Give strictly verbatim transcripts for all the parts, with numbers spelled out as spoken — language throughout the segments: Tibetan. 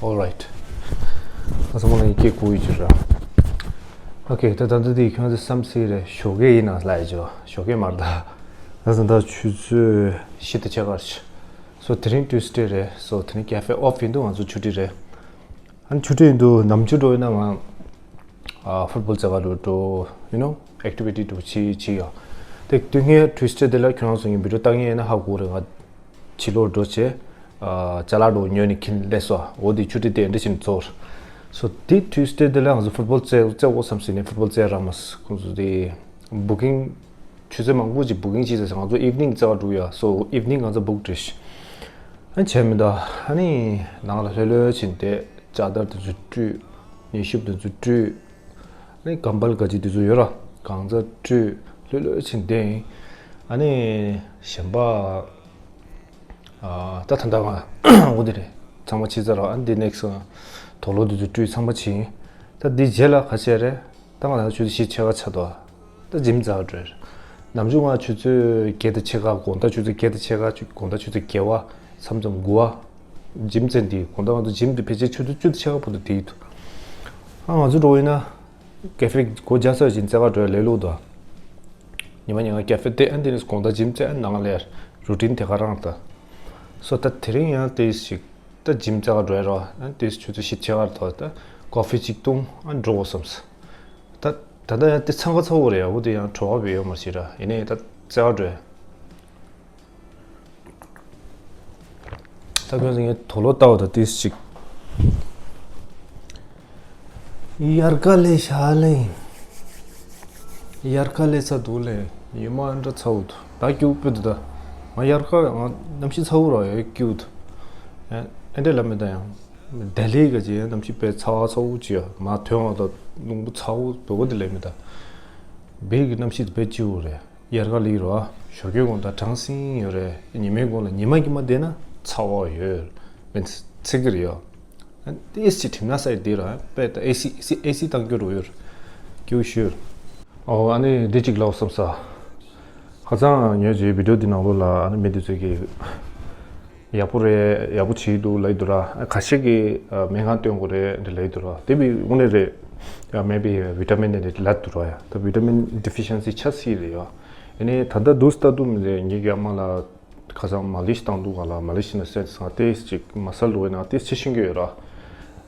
Alright. ད་ཚང་མ་ལ་ཡིན་སྐད་གོ་ཡོད་ཀྱི་ར། Okay, ད་ད་ལྟ་དེ་ཁྱོད་ཚོ་བསམ་སྲིད་རེད། ཞོགས་ཀས་ཡིན་ན་ལབ་ཡ་ཅོ། ཞོགས་ཀས་མ་རེད་ད། ད་ད་ད་ཆུ་ཚོད་བཞི་དང་ཕྱེད་ཀ་རེད། So དེ་རིང་Tuesday རེད། So དེ་རིང་cafe off ཡིན་དུས་ང་ཚོ་ཆུ་ཚོད་རེད། ཨ་ནི་ཆུ་ཚོད་ཡིན་དུས་ནམ་ཆུ་འགྲོ་ཡིན་ན་ང་ཨ་ཕུཊ་བོལ་རྩེད་ག་རུ་འགྲོ། You know, activity འགྲོ་ཆི་ཆི་ཡ། དེ་དུས་ངས་Tuesday དེ་ལ་ཁྱོད་རང་ཚོ་ངའི་video ལྟ་མཁན་ཡིན་ན་ཧ་གོ་རེད། ང་ཕྱི་ལོགས་འགྲོ་བྱས། ཨ་ཅ་ལག་འགྲོ་ཉོས་ནས་ཁྱིམ་སླེབས་སོ། འོ་དེ་ཆུ་ཚོད་དེ་འདྲ་བྱས་ནས་ཚོར། So དེ་Tuesday དེ་ལ་ང་ཚོ་ཕུཊ་བོལ་རྩེ་རྩེ་འོ་བསམ་ཟིན་ནས་ཕུཊ་བོལ་རྩེ་རག་མ་སོང་། ཁོང་ཚོ་དེ་booking ཆུ་ཚོད་མང་པོ་ཅིག་booking བྱས་ཟེར། ང་ཚོ་evening རྩེ་བ་འགྲོ་ཡ། So evening ང་ཚོ་book བྱས། ཨ་བྱས་མི་འདུག་ཨ་ནི་ནང་ལ་ལྷོད་ལྷོད་ཕྱིན་ཏེ་ལྕགས་དར་དེ་ཚོ་བཀྲུས། མཉེན་ཤུབས་དེ་ཚོ་བཀྲུས། ཨ་ནི་གམ་པལ་ག་ཅི་དེ་ཚོ་ཡོད་ར། གང་ཚ་བཀྲུས། ལྷོད་ལྷོད་ཕྱིན་ཏེ། ཨ་ནི་གཞན་པ་ཨ་ད་ད་ལྟ་ང་འོ་དེ་རེད། ཚང་མ་ཕྱི་ཚར་ར། ཨ་ནི་དེ་next དོ་ལོ་དེ་ཚོ་བཀྲུས་ཚང་མ་ཕྱིན། ད་འདི་རྗེས་ལ་ག་བྱས་རེད། ད་ང་ད་ཆུ་ཚོད་བཞི་ཕྱེད་ཀ་ཆགས་འདུག་ད gym རྩེ་བ་འགྲོ་ཡ་རེད། ནམ་རྒྱུན་ང་ཆུ་ཚོད་བརྒྱད་དང་ཕྱེད་ཀ་དགོང་དག་ཆུ་ཚོད་བརྒྱད་དང་ཕྱེད་ཀ་དགོང་དག་ཆུ་ཚོད་བརྒྱད་པ་མཚམས་མཚམས་དགུ་པ་gym རྩེ་འདི། དགོང་དག་ང་ཚོ་gym དུ་ཕལ་ཆེར་ཆུ་ཚོད་བཅུ་དང་ཕྱེད་ཀ་བར་དུ་བསྡད་ཀྱི་འདུག་ཨ་ང་ཚོ་འགྲོ་ཡིན་ན་cafe སྒོ་རྒྱག་ཚར་བཞིན་རྩེ་ག་འགྲོ་ཡ་ལས་སླ་པོ་འདུག་ཉི་མ་ཉིན་གང་cafe བསྡད། ཨ་འདི་ནས་དགོང་དག་gym རྩེ། ཨ་ནང་ལ་routine དེ་ག་རང་ད། So ད་དེ་རིང་ཡང་ཏོག་ཙམ་ཞིག་ད་gym རྩེ་ག་འགྲོ་ཡ་རོ། ཨ་ཏོག་ཙམ་ཆུ་ཚོད་བཞི་ཕྱེད་ཀ་ཐོག་ད་coffee གཅིག་འཐུང་། ཨ་འགྲོ་དགོས་བསམས། ད་ད་ལྟ་ཡང་དེ་འཚང་ཁ་ཚ་པོ་རེད་ཡ། འོ་དེ་ཡང་བྲོ་བ་བས་ཡོད་མ་ཤེས་ར། ཡིན་ནའི་ད་རྩེ་ག་འགྲོ་ཡ། ད་ཁྱོད་ཚོ་ངའི་དོ་ལོ་ལྟ་བ་ད་ཏོག་ཙམ་ཅིག་དབྱར་ཁ་ལས་ཤར་ལེ། དབྱར་ཁ་ལས་ཚ་འདུག་ལེ། ཉི་མ་འདྲ་ཚ་པོ་འདུག་ད་སྐྱིད་པོ་དཔེ་འདུག་ད་ང་དབྱར་ཁ་ང་གནམ་གཤིས་ཚ་པོ་ར་ཡ་སྐྱིད་པོ་འདུག་ཨེ་འདྲ་ལབ་མི་ད་ཡང་། ལྡི་ལི་ག་ཅི་ཡང་གནམ་གཤིས་དཔེ་ཚ་བ་ཚ་པོ་ཅིག་ཡ། མ་ཐོན་བ་ད་རླུང་བུ་ཚ་པོ་བོད་པ་འདི་ལས་མི་ད། བོད་ཀྱི་གནམ་གཤིས་དཔེ་སྐྱིད་པོ་རེད། དབྱར་ཁ་ལི་རོ། ཞོགས་ཀས་དགོང་དག་གྲང་སིང་ཡོད་རེད། ཉི་མའི་གུང་ལ་ཉི་མ་གི་མ་བསྡད་ན་ཚ་བ་ཡོད། མིན་ཚིག་གི་རེད་ཡོ། ཨེ་སི་ཁྲིམས་ན་ས་ཡི་འདི་ར་དཔེ་ད་ཨེ་སི་ཨེ་སི་ཨེ་སི་བཏང་རྒྱུ་རུ་ཡོད། སྐྱིད་པོ་ཞུ། ཨོ་ཨ་ནི་འདི་གཅིག་ལབ་བསམ་ས། ཁ་སང་ཉོས་ཀྱི་video འདི་ནང་ལོགས་ལ་ཨ་ནི་མི་འདི་ཚོས་ཀྱི་ཡག་པོ་རེད། ཡག་པོ་བྱེད་འདུག་ལབ་ཀྱི་འདུག་ར། ཁ་ཤས་ཀྱིས་སྨན་ཁང་སྟོན་དགོས་རེད་འདི་ལབ་ཀྱི་འདུག་ར། དེ་བས་དངོས་གནས་རེད། ཡ་maybe vitamin འདི་ལབ་འདུག་ར། ཡ་ད་vitamin deficiency ཆགས་སྲིད་རེད་ཡ། ཨ་ནི་ད་ལྟ་འདུག་སེ་ལྟ་འདུག་མི་རེད། ངེད་ཀྱི་ཨ་མ་ལགས་ཁ་སང་མ་ལི་ཤི་བཏང་འདུག་ག་ལ། མ་ལི་ཤི་ན་སེམས་ང་ཏོག་ཙམ་ཅིག་མ་སལ་འགྲོ་བའི་ནང་ཏོག་ཙམ་ཤི་ཤི་གི་ཡོད་ར།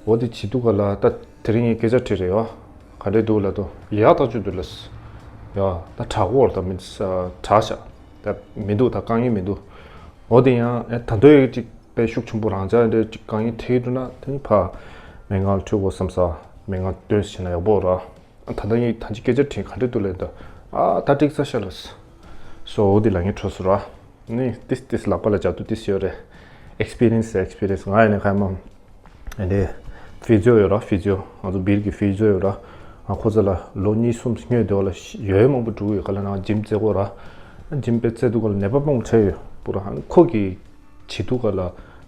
འོ་དེ་བྱེད་འདུག་ག་ལ། ད་དེ་རིང་ངས་སྐད་ཆ་དྲིས་རེད་ཡ། ག་འདྲས་འདུག་ལབ་དུས་ཡག་ཐག་ཆོད་འདུག་ལབ། ཡ་ད་དྲག་པོ་ར་ད་མི་དྲག་ཤག་ད་མི་འདུག་ད་དཀའ་ངལ་མི་འདུག་འོ་དེ་ཡང་ཨེ་ད་དུང་ཅིག་དཔེ་ཤུགས་ཆེན་པོ་རང་ཅག་འདྲ་ཅིག་དཀའ་ངལ་འཕྲད་འགྲོ་ན་དེ་ནི་ཕ་སྨན་ཁང་ལ་འཁྲིད་དགོས་བསམ་ས། སྨན་ཁང་སྟོན་ཟེར་ན་ཡག་པོ་ར། ད་ལྟ་ངས་ད་ཅི་སྐད་ཆ་དྲིས་ག་འདྲས་འདུག་ལབ་ད། ཨ་ད་འགྲིག་ས་ཤག་ལབ། སོ་འོ་དེ་ལ་ངས་འཕྲོད་སོང་ར། ནི་ཏིས་ཏིས་ལག་པ་ལ་འཇགས་དུས་ཏིས་ཡོད་རེད། experience experience ང་ཡིན་ན་ག་མ། ཨ་ནི་physio ཡོད་ར། physio ང་ཚོ་བིར་གྱི་physio ཡོད་ར། ང་ཁོ་ཚོ་ལ་ལོ་གཉིས་གསུམ་སྔོན་དེ་བ་ལ་ཡོད་མང་པོ་འགྲོ་ཡོད། ག་ལ་ན་gym རྩེ་གོ་ར། gym དཔེ་རྩེ་དུས་ག་ལ་ནད་པ་མང་པོ་ཆགས་ཡོད་པུ་ར། ཁོ་གི་བྱེད་དུས་ག་ལ་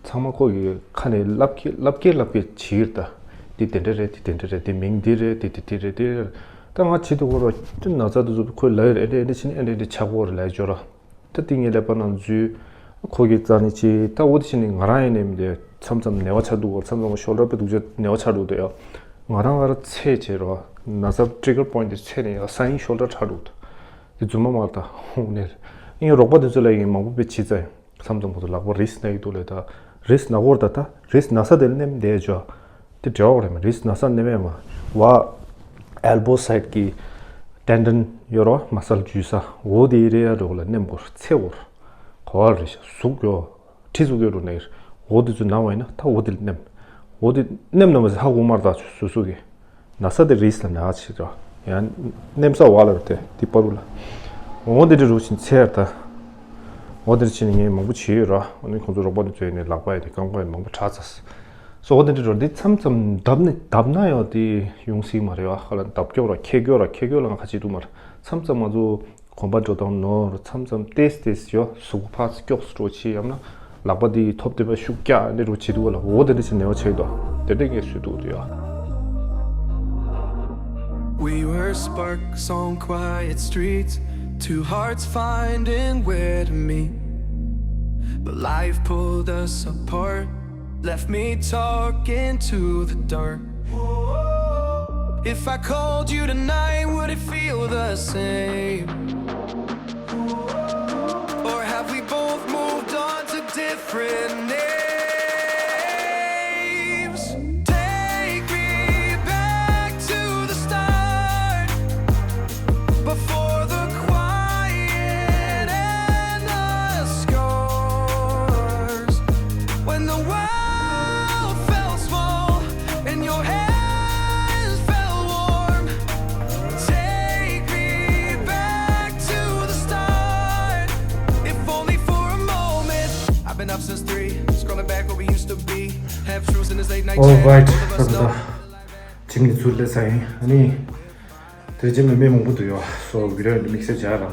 ཚང་མ་ཁོ་གི་ཁ་ནས་ལབ་ཀྱི་ལབ་ཀྱི་ལབ་ཀྱི་བྱེད་ཀྱི་རེད་ད། འདི་དེ་འདྲ་རེད། འདི་དེ་འདྲ་རེད། འདི་མིང་འདི་རེད། འདི་འདི་འདི་རེད། འདི་རེད། ད་ང་བྱེད་དུས་ག་ལ་ཅི་ན་ཚ་དུས་ཚོད་ཁོས་ལབ་ཡོད་རེད། ཨེ་འདྲ་ཨེ་འདྲ་བྱེད་ནི་ཨེ་འདྲ་ཨེ་འདྲ་ཆགས་གོ་རེད་ལབ་ཡོད་ར། ད་དེ་ངའི་ཀླད་པ་ནང་འཛུལ། ཁོ་གི་རྩ་ནས་ཅི་ད་འོ་དེ་བྱས་ནས་ང་རང་ཡིན་ནའི་མི་དེ་མཚམས་མཚམས་ནད་པ་ཆགས་འདུག་ག་མཚམས་མཚམས་ཤོག་ལྷེ་པའི་སྡུག་ཅག་ནད་པ་ཆགས་འདུག་དེ་ཡ། ང་རང་ང་རང་ཚད་བྱེད་རོགས། ན་ཚ་trigger point དེ་ཚད་ནས་ཡ་ས་ཡིན་ཤོག་ལྷེ་ཆགས་འདུག་དེ་རྫུན་མ་མ་ད་ཧོང་ནས་ངའི་རོགས་པ་དེ་ཚོ་ལ་ཡིན་མང་པོ་དཔེ་བྱེད་ཙང་མཚམས་མཚམས་ཁོ་ཚོ་ལག་པ་རིས་ན་ཡི་འདུག་ལས་ད་རིས་ན་གོ་ར། ད་ད་རིས་ན་ས་དེ་ནེམ་དེ་ཅོ། དེ་འདྲ་བ་རེད་མ། རིས་ན་ས་ནེམ་མ་བ། elbow side གི་tendon ཡོད་རོ། མ་སལ་འཇུ་ས་འོ་དེ་རེ་ཡ་རོགས་ལ་ནེམ་གོ་ར། ཚེ་འོར་གོ་བ་རེ་ཤ་ཟུག་ཡོ། ཁྲི་ཟུག་ཡོ་རུ་ནེར་འོ་དེ་ཚོ་ན་བ་ཡིན་ན་ད་འོ་དེ་ལ་ནེམ། འོ་དེ་ནེམ་ན་མ་ཟི་ཧ་གོ་མར་ད་ཆུ་སུ་སུ་གི་ན་ས་དེ་རིས་ལ་ན་ཆེ་ད། ཡང་ནེམ་ས་བ་ལ་རུ་དེ་དེ་པ་རུ་ལ་འོ་དེ་འདྲ་རུ་ཕྱིན་ཚེ་ཡར་ད། འོ་དེ་འདྲ་ཕྱིན་ངས་མང་པོ་བྱེད་ཡོད་ར། འོ་ནི་ཁོང་ཚོ་རོགས་པ་དེ་ཚོ་ཡིན་ནས་ལག་པ་ཡི་དེ་རྐང་པ་ཡི་མང་པོ་དྲག་ཚ། སོ་འོ་དེ་འདྲ་འགྲོ་དེ་མཚམས་མཚམས་བརྡབ་ནས་བརྡབ་ན་ཡང་དེ་ཡོང་སྲིད་མ་རེད་བ། ཁ་ལ་བརྡབ་སྐྱོ་ར་ཁེ་སྐྱོ་ར་ཁེ་སྐྱོ་ལ་ང་ཁ་ཅིག་འདུག་མ་རེད། མཚམས་མཚམས་ང་ཚོ་གོམ་པ་འགྲོ་སྟངས་ནོར། མཚམས་མཚམས་ཏེས་ཏེས་ཡོ་གཟུགས་པོ་ཕར་སྐྱོགས་སུ་འགྲོ་ཆེ་ཡམ་ན་ལག་པ་དེ་ཐོབ་དེ་པ་ཤུགས་རྒྱག་ནས་འགྲོ་བྱེད་འདུག་བ་ལ། འོ་དེ་འདྲ་ཞིག་ནེ་བ་ཆེ་དོ་དེ་འདྲ་ངས་སུས་འདུག་དུ་ཡོ། We were sparks on quiet streets, two hearts finding where to meet. But life pulled us apart, Left me talking to the dark. If I called you tonight, would it feel the same? Or have we both moved on to different names? Take me back to the start. Before the quiet and the scars, when the world felt small and your hands felt warm, take me back to the start, if only for a moment. I've been up since three, scrolling back what we used to be. Have truths in this late night chat. All right, both of us know. ཇིམ་ནས་ཚུར་སླེབས་ཚར་ཡིན། ཨ་ནི། དེ་ཇིམ་ལ་མི་མང་པོ་འདུག་ཡོད། སོ་བི་ཌི་ཡོ་དམིགས་བསལ་བྱ་རང་།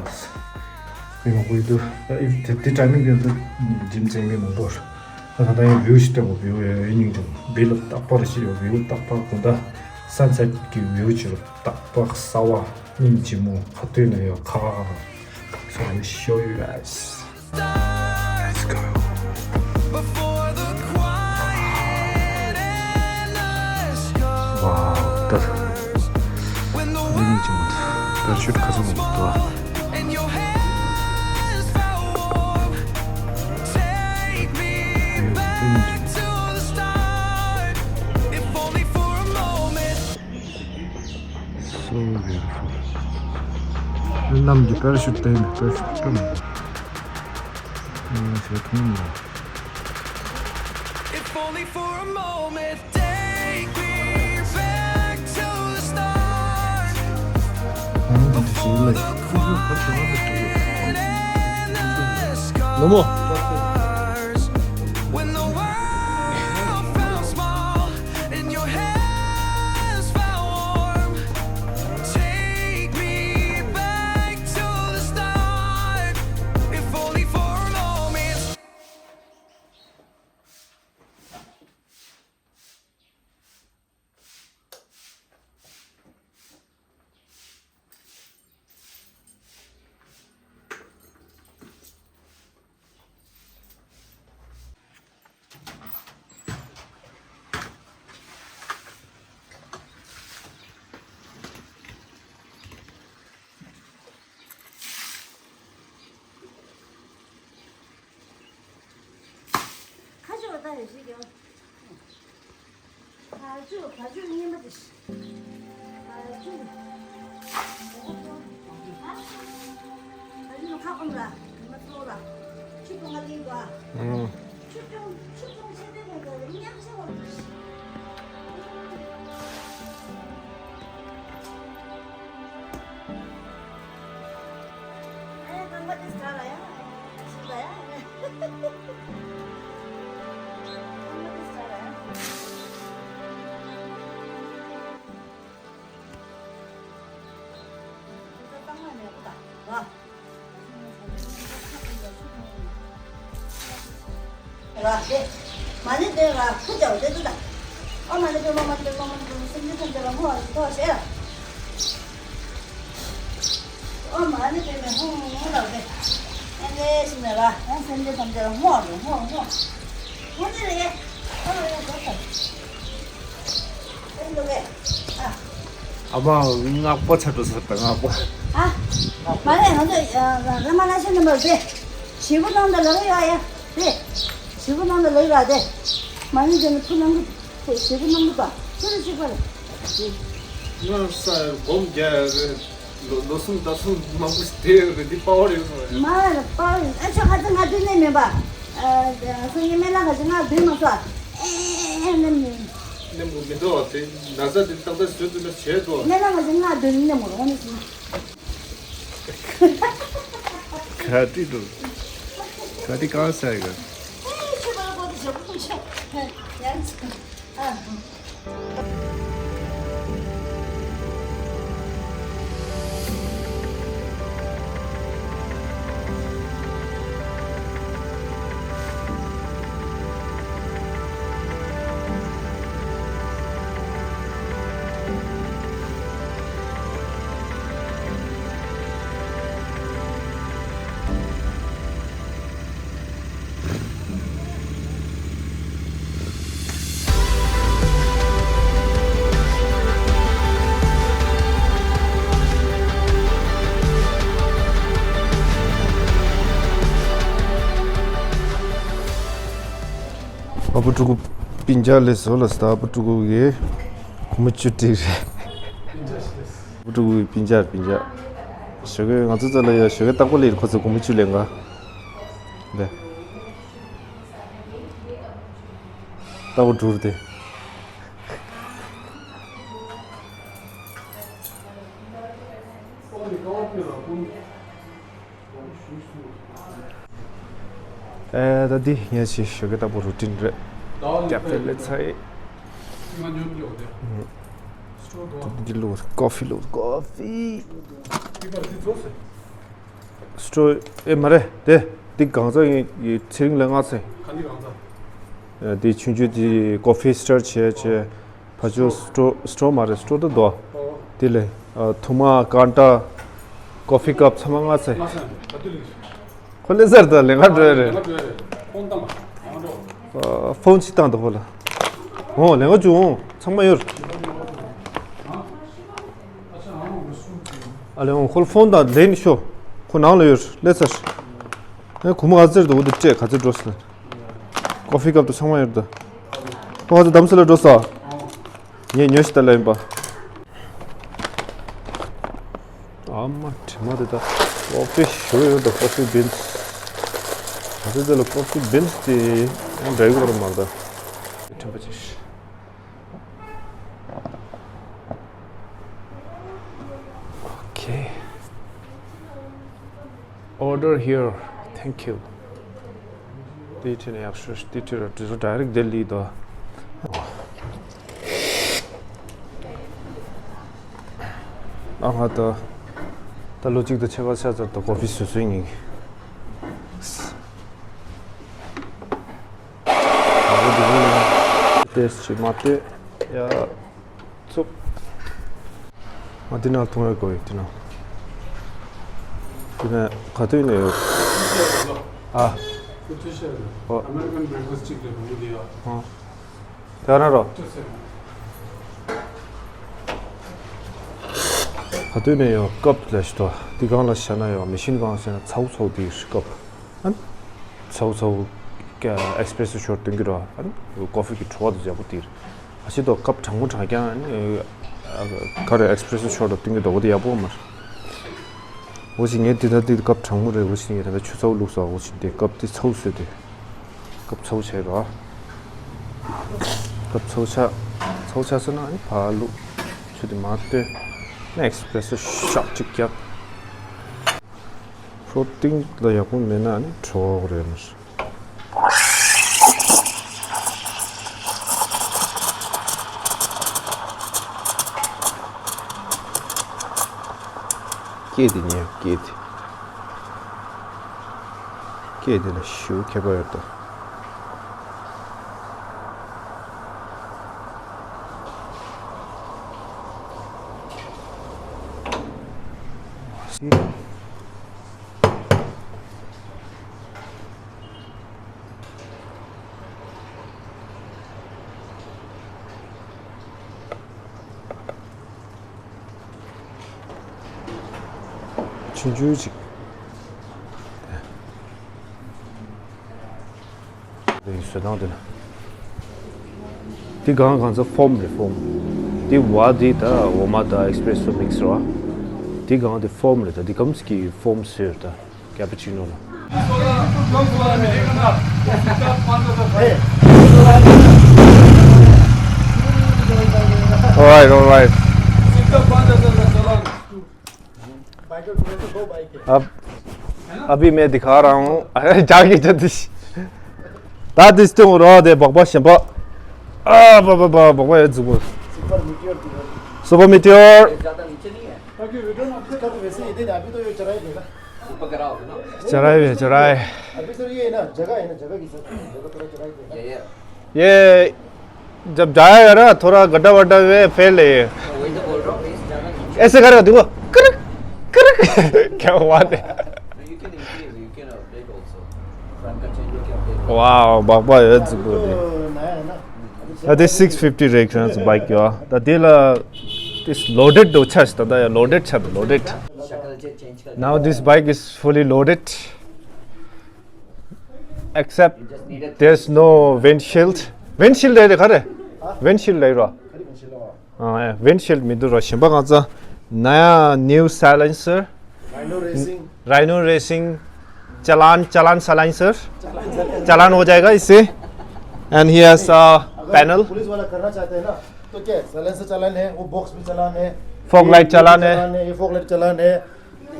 མི་མང་པོ་ཡོད་འདུག་ཨ་ཨི་དེ་དེ་ཊའི་མིང་དེ་འདུག་ཇིམ་ཚན་མི་མང་པོ། ད་ད་ཡིན་བིའུ་ཞིག་ལྟ་བུ་བིའུ་ཡོད་སྙིང་རྗེ་མོ་བི་ལ་རྟག་པར་ཞིག་ཡོད་བིའུ་རྟག་པར་དགོང་དག་སན་སེ་ཊི་གི་བིའུ་ཅིག་རྟག་པར་གསར་བ་སྙིང་རྗེ་མོ་ཁ་ཐུག་ན་ཡོད་ཁ་ཁ་ཁ། So I will show you guys. Let's go. Wow, ད་འདི་ནས་ཀྱང་པེ་ར་ཤུཊ་ཁ་སང་མ་འདུག་ཨ། So beautiful. གནམ་གྱི་པེ་ར་ཤུཊ་དེ་ནི་པེ་ར་ཤུཊ་སྤྲོ་མི་འདུག་ཨ་ཞེས་ཐུང་མི་འདུག If only for a moment, take me back to the start. Before the quiet and the scars, when the world felt small and your hands felt warm. Take me back to the start, if only for a moment. ཁ་ཕྱོགས་ལ་ལྟ་ནས་ཞིག་ཀྱང་། ཁ་ཕྱོགས་ཁ་ཕྱོགས་གཉིས་པ་དེ། ཁ་ཕྱོགས། ཁ་ཕྱོགས་ཁ་སྐོམ་ལ་མ་ཚོགས་ལ་ཆུ་བཏུང་ང་ལིང་གོ་ཨ། ཆུ་བཏུང་ཆུ་བཏུང་ཆེ་དེ་མེད་དེ་མཉམ་ཆེ་བ་དེ། ར་དེ། མ་ཎི་བདུན་ར་ཁུ་བྱའོ་དེ་དུ་ད། ཨོཾ་མ་ཎི་པདྨེ་མ་ཎི་པདྨེ་མ་ཎི་པདྨེ་སེམས་ཅན་ཐམས་ཅད་ལ་བསྔོ་བ་ཞིག་ཐོགས་ཤེས་ར། ཨོཾ་མ་ཎི་པདྨེ་ཧཱུྃ་ཧཱུྃ་ལ་དེ། ཨེ་ནེ་ཞིག་ནས་ར་ཡང་སེམས་ཅན་ཐམས་ཅད་ལ་བསྔོ་བ་བསྔོ་བསྔོ། བསྔོ་ནི་རེད། ཨ་ལ་ཡང་དོ་ད། ཨ་མ་སྔགས་པ་ཚ་འགྲོ་ས་དང་སྔགས་པ། ཨ། མ་རེད་ང་ཚོ་བླ་མ་ལ་ཤ་ནི་མ་རེད། ཞེ་པོ་གནང་དང་ལག་ཡོད་ཡ། རེད། ཞེ་པོ་གནང་དང་ལག་ཡོད་རེད། མ་རེད་དེ་ནི་ཐུགས་གནང་གི་ཞེ་པོ་གནང་གི་པ་ཁྱོད་རེ་ཤེས་པ་རེད། ང་ས་སྒོམ་རྒྱག་ཡ་རེད། ལོ་ལོ་གསུམ་ཟླ་གསུམ་མང་པོ་ཞིག་བསྡད་ཡོད་རེད་འདི་དཔའ་བོ་རེད་ཟེར་བ་རེད། མ་རེད་དཔའ་བོ་རེད། ཨ་ཆོ་ཁ་ཚ་ང་དུས་ནས་མེད་པ། སང་ཉིན་སྨན་བླ་ག་ཅིག་ང་བདུན་མ་སོ། ཨེ་ཨེ་ཨེ་ནམ་ནི། ནམ་གུ་མི་འདུག་དེ་ན་ཚ་དེ་ཏག་ཏག་བཟོས་ཐུབ་ན་བྱས་འགྲོ། སྨན་བླ་ག་ཅིག་ང་བདུན་ནམ་གུ་རོང་ནི་སོང་། ག་ཏི་འདུག་ག་ཏི་གང་ཟེར་གི། ཨེ་ཆོས་པ་ལ་གོ་དེ་ཞབས་ཁུངས་ཆེ། ཡང་ཆེ། ཨ། བུ་ཕྲུ་གུ་སྤུན་ཀྱག་ལས་བཟོ་ལ་སྟ་བུ་ཕྲུ་གུ་གི་གོང་མ་བཅུ་དྲུག་རེད། བུ་ཕྲུ་གུ་གི་སྤུན་ཀྱག་སྤུན་ཀྱག་ཞོགས་ཀས་ང་ཚོ་ཚོ་ལ་ཡ་ཞོགས་ཀས་རྟག་པར་ལས་ཁོ་ཚོ་གོང་མ་བཅུ་ལས་འགའ་ལས། རྟག་པར་འགྲུར་ཏེ། ཨེ་ད་འདི་ངས་ཞིག་ཞོགས་ཀས་རྟག་པར་རུ་ཊིན་རེད། ཀ་ཧྥེ་ལས་ཚའི། འདི་ལོ་ཀོ་ཧྥི་ལོ་ཀོ་ཧྥི། སི་ཊོ་ཨེ་མ་རེད་དེ། འདི་གང་ཚ་ཡིན་ཚེ་རིང་ལ་མངགས་ཚེ། ག་འདི་གང་ཚ། འདི་ཆུང་ཆུང་འདི་ཀོ་ཧྥི་སི་ཊར་བྱས་བྱས། ཕ་ཆོས་སི་ཊོ་སི་ཊོ་མ་རེད། སི་ཊོ་ད་དོ། དེ་ལས་ཐུ་མ་ཀན་ཊ་ཀོ་ཧྥི་ཀབ་ཚང་མ་མངགས་ཚེ། ཁོ་ལེ་སར་དང་ལེན་ག་འགྲོ་ཡ་རེད། ཕོན་ཅིག་བཏང་དང་ཁོ་ལ། འོང་ལེན་ག་བཅུག་འོང་ཚང་མ་ཡོད། ཨ་ལེ་འོང་ཁོ་ལ་ཕོན་དང་ལེན་ཤོག་ཁོ་ནང་ལ་ཡོད་ལེ་སར། ཨེ་ཁོ་མོ་ག་ཚོད་འདུག་འདི་སྤྲད་ག་ཚོད་འགྲོ་སོང་། ཀོ་ཧྥི་ཀབ་དང་ཚང་མ་ཡོད་ད། ཁོ་ག་ཚོད་དམ་སེ་ལ་འགྲོ་ས། ངས་ཉོས་ཤི་ད་ལ་ཡིན་པ། ཨ་མ་དྲི་མ་དེ་ད་ཀོ་ཧྥི་ཞུ་ཡོད་ད་ཀོ་ཧྥི་བིན་སི། ད་ཚོད་དེ་ལ་ཀོ་ཧྥི་བིན་སི་དེ་ཡང་འདྲ་ཡོད་ར་མ་ད། དྲན་པ་ཆེ་ཤི། ཨོ་ཁེ། Order here. Thank you. དེའི་ཁྲིད་ནས་ཡག་ཤོས་དེའི་ཁྲིད་ར་དྲི་རུ་direct Delhi དོ། ཨ་ཧ་ད། ད་ལོ་གཅིག་ཏུ་ཆེ་བ་ཤ་ཚར་དུ་ཀོ་ཧྥི་སུ་སུའི་ཉིན། ཏེས་ཅི་མ་ཏེ་ཡ། ཚུགས། ང་འདི་ནང་ཐུང་ཡོད་དགོས་ཡོད་འདི་ནང་། འདི་ནས་ག་དུས་ནས་ཡོད། ཨ། ཨོ། American breakfast གཅིག་རེད་བུ་མོ་འདི་ཡོད། ཨོ། དེ་ན་རོ། ག་དུས་ནས་ཡོད་ཀབ་ལ་ཞིག་ཏོ། འདི་གང་ལ་བཞག་ན་ཡོད་མི་ཤིན་གང་ཟེར་ན་ཚའུ་ཚའུ་འདི་ཀབ། ཨ། ཚའུ་ཚའུ་ཀ་ཨེག་སི་པི་རེ་སི་ཤོར་སྟོན་གི་རོ། ཨ་ནི་ཀོ་ཧྥི་གི་བྲོ་བ་དུ་ཡག་པོ་དེ་རེད། ཨ་ཤི་ཏོ་ཀབ་གྲང་མོ་གྲང་རྐྱང་ཨ་ནི་ག་རེ་ཨེག་སི་པི་རེ་སི་ཤོར་སྟོན་གི་རོ་བོ་དེ་ཡག་པོ་མ་རེད། འོ་ཞིག་ངས་དེ་ད་དེ་ཀབ་གྲང་མོ་རེད། འོ་ཞིག་ངས་ད་ད་ཆུ་ཚའུ་བླུགས་སོ། འོ་ཞིག་དེ་ཀབ་དེ་ཚའུ་བཟོས་ཏེ་ཀབ་ཚའུ་བྱས་རོ། ཀབ་ཚའུ་ཆ་ཚའུ་ཆ་ཟེར་ན་ཨ་ནི་ཕ་བླུགས་ཆུ་དེ་མ་བཏོན་ཨ་ནི་ཨེག་སི་པི་རེ་སི་ཤོག་གཅིག་རྒྱག་ཕྲོ་ཏིང་ལ་ཡག་པོ་མེད་ན་ཨ་ནི་བྲོ་བ་རེད་མ་རེད། སྐད་དེ་ཉན་སྐད་དེ། སྐད་དེ་ལ་ཞུ་ཁྱད་པར་ཡོད་དོ། ཆུང་ཆུང་ཅིག་བཟོ་སྟངས་དེ་ན། འདི་གང་གང་ཚོ་ཕོམ་རེད་ཕོམ། འདི་བ་འདི་ད་འོ་མ་ད་ཨེག་སི་པི་རེ་སི་སོ་མིག་སི་རེད་བ། འདི་གང་འདི་ཕོམ་རེད་ད་འདི་གམ་སི་ཀི་ཕོམ་ཟེར་ད་ཀེ་པ་ཅི་ནོ་ལ། All right, all right. अब अभी मैं दिखा रहा हूँ। अरे, जाके जल्दी। ད་དེ་སྟོན་རོགས་དེ་སྦག་སྦག་གཞན་པ། ཨ་པ་པ་པ་སྦག་སྦག་ཡོད་འཛུགས། Super Meteor དེ་ཡོད། Super Meteor। ज़्यादा नीचे नहीं है। क्योंकि वीडियो में आपको कब वैसे ही देना, अभी तो ये चढ़ाई देगा। ऊपर करा होगा ना। चढ़ाई भी है, चढ़ाई। अभी तो ये है ना, जगह है ना, जगह की सब, जगह थोड़ा चढ़ाई देगा। ये, ये। ये जब जाएगा ना, थोड़ा गड्ढा वड्ढा में फैल है ये। तो वही तो बोल रहा हूँ, इस जगह नीचे। ऐसे करेगा, देखो, करक, करक। क्या बात है। You can increase, you can update also. Front का change हो क्या update हो? Wow, बाबा, ये तो नया है ना। ད་དེ་six fifty རེད་ཁྱོད་ཚོ་བྷའི་ཀི་ཡོད། ད་དེ་ལ་this loaded དོ་ཆ་ཞིག་ད་ད་ཡ་loaded ཆ་དོ་loaded། शक्ल चेंज कर। Now this bike is fully loaded. Except there's no windshield. Windshield རེད་ག་རེ། Windshield རེད་རོ། ཨ། Windshield མི་འདུག་རོ། གཞན་པ་གང་ཚ། ནའི་new silencer. Rhino Racing. Rhino Racing. Challan, challan silencer. Challan हो जाएगा इससे। And he has a panel. Police वाला करना चाहते हैं ना, तो क्या है? Silencer चालान है, वो बॉक्स भी चालान है, fog light चालान है। चालान है, ये fog light चालान है।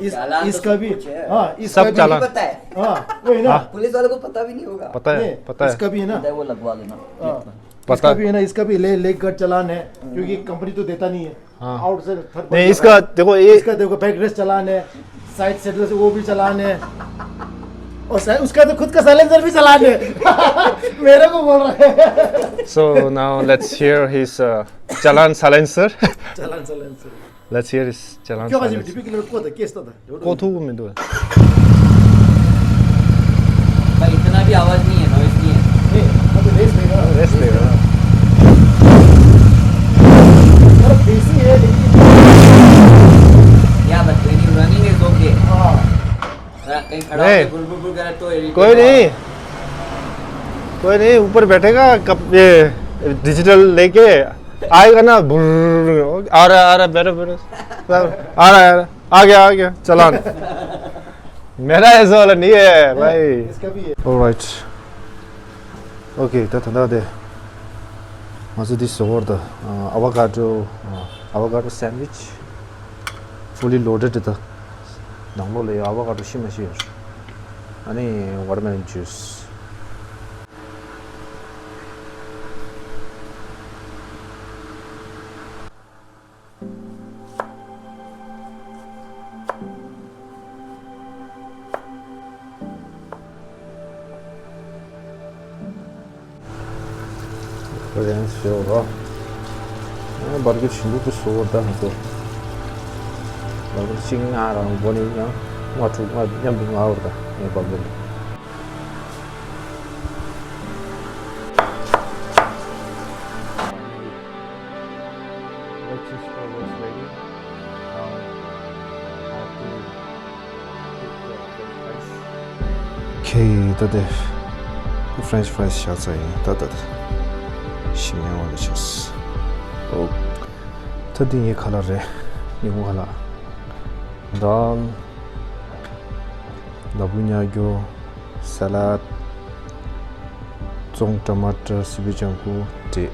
इस, चालान तो इसका सब भी कुछ है। हाँ, इसका सब भी चालान। पता है। हाँ, वही ना। हाँ। पुलिस वालों को पता भी नहीं होगा। पता है, नहीं, पता है। इसका भी है ना। पता है, वो लगवा लेना। हाँ। पता इसका है। भी है ना, इसका भी ले, लेग गार्ड चालान है, क्योंकि कंपनी तो देता नहीं है। हाँ। आउटसाइड थर्ड नहीं, पार्टी इसका देखो, ये इसका देखो, बैक रेस्ट चालान है, साइड सेटल से वो भी चालान है, और सा-, उसका तो खुद का साइलेंसर भी चालान है। मेरे को बोल रहा है। So now let's hear his uh, challan silencer. Challan silencer. Let's hear his challan क्यों आज साइलेंसर। डीपी के लिए को था, केस था। को थू को में दो। भाई, इतना भी आवाज नहीं है, नॉइज नहीं है। नहीं, अभी रेस देगा। रेस देगा। थोड़ा बेसी है, लेकिन या, but when you running is okay। हाँ। कहीं खड़ा नहीं। होके बुल बुल बुल करे तो irritate कोई नहीं। कोई नहीं, ऊपर बैठेगा कब ये डिजिटल लेके आएगा ना, बुर्र, आ रहा है, आ रहा है, बैठो, बैठो। आ रहा है, आ रहा है। आ गया, आ गया, चालान। मेरा ऐसा वाला नहीं है, भाई। इसका भी है। Alright. Okay, ད་ད་ད་དེ། ང་ཚོ་འདི་བཟོ་བར་ད། ཨ་ཨ་བ་ཀ་ཌོ། ཨ་ཨ་བ་ཀ་ཌོ་སེན་ཝིཆ། ཕུ་ལི་ལོ་ཌེཌ་ད། ནང་ལོགས་ལ་ཡོད་ཨ་བ་ཀ་ཌོ་ཤི་མ་ཤི་ཡོད། ཨ་ནི་ཝ་ཊར་མེ་ལོན་ཇུས། རེན་ཞོ་ར། ཨ་བར་གི་ཆུན་པོ་གི་སོ་ད་ཧ་གོ། བར་གི་ཅིག་ང་རང་བོ་ནི་ཡང་ང་དྲུག་ང་མཉམ་དུ་ང་འོར་ད་ངའི་བར་གི། Let's just go this way. Now, I have to take the French fries. Okay, ད་དེ་French fries ཤ་ཚ་ཡིན་ད་ད་ད་ཞིམ་ཡང་བ་ལ་ཆགས། ཨོ། ད་དེ་ངའི་ཁ་ལག་རེད། ཉིན་གུང་ཁ་ལག་དཱལ། ལ་ཕུག་ཉ་སྒྱོ། ས་ལད། ཙོང་། ཊ་མ་ཊར། སི་པི་ལྗང་ཁུ། འབྲས།